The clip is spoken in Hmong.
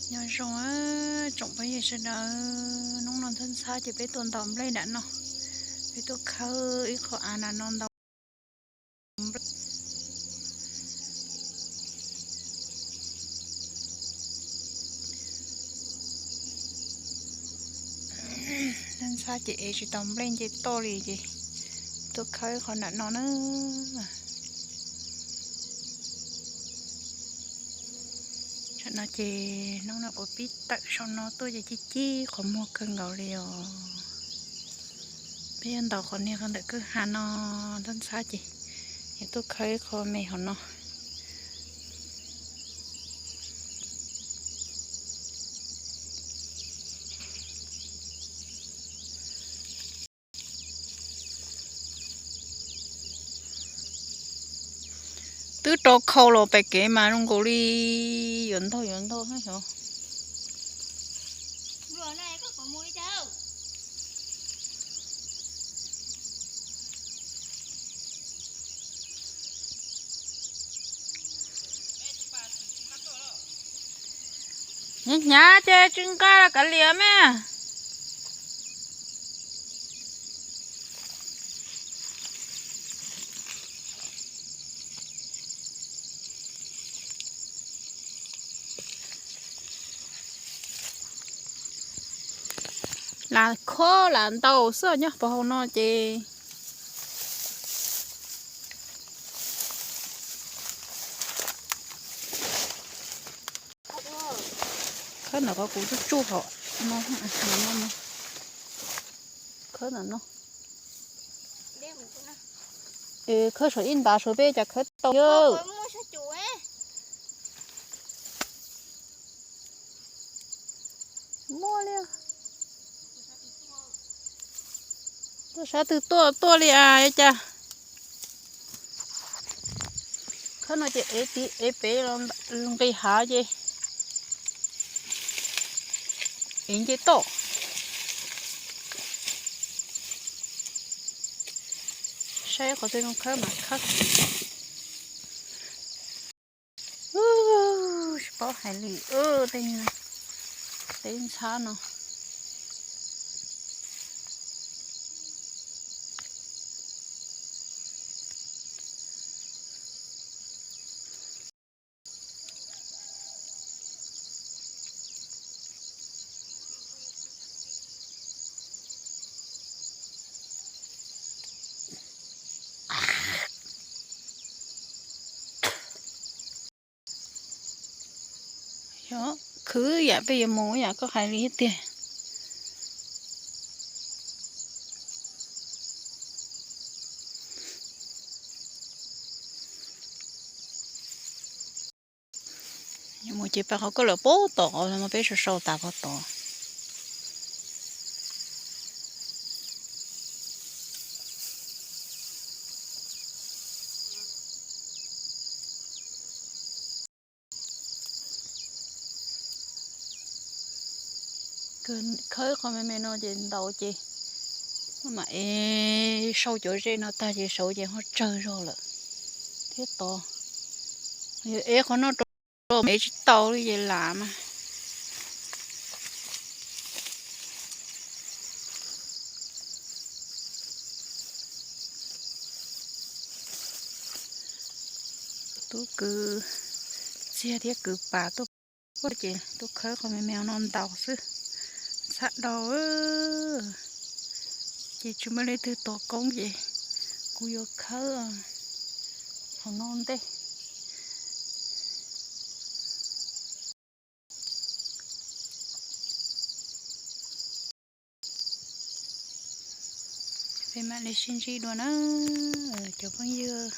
Nyob zoo tsoom phooj ywg sawv daws, hnub no ntxhab ntxhab ces peb tuaj ntaus nplej nram no, peb tuaj khawb ib qho av nram no ntaus nplej. Ntxhab ntxhab ces ev tsis tau nplej nce toj li ces tuaj khawb ib qho nram no na. Tam no ces hnub no kuv pib tawm saum no tuaj ces cig cig qhov muag kawg nkaus li os. Peb yuav ntaus qhov niag ntawm kwj ha no ntxhab ntxhab ces yuav tuaj khawb ib qho me hauv no. Twb rau khau los pem kev mas zoo nkaus li yuav ntog yuav ntog na xyov. Hnyav hnyav ces tsis nqa kav liam me. Lam khob lam ntaus xwb nyob puag hauv no ces. Khawb ntawm qhov kuv tsuj tsuj hauv no, khawb ntawm no. Khawb saum ib ntav saum peb cas khawb tau. Muaj li. Tuaj sab twg tuaj tuaj li a cas. Khawb no ces ev tid ev pem los nqis hav ces ev nce toj. Saib qhov twg zoo khawb mas khawb. Tsis paub hais li tej ntxhab no. Yog khwv yam peb yuav mus yam koj hais li tiag. Mus ces pab qhov koj lawm pab tom no peb sau sau tas pab tom. Khawb qhov me me no ces ntaus ces mam ev sau cov ze no tag ces saud ces ho tsawg zog lawm thiab tod. Yog ev qhov no rau ev tsis tau li ces lam mas. Tub kwv txiag thiab kwv pas tuaj ces tuaj khawb qhov me me no ntaus xwb, ntxhab dhau. Ces tsis muaj leej twg tos koob ces kuv yuav khawb qhov no ntej. Peb mam li sib ntsib dua na cov phooj ywg.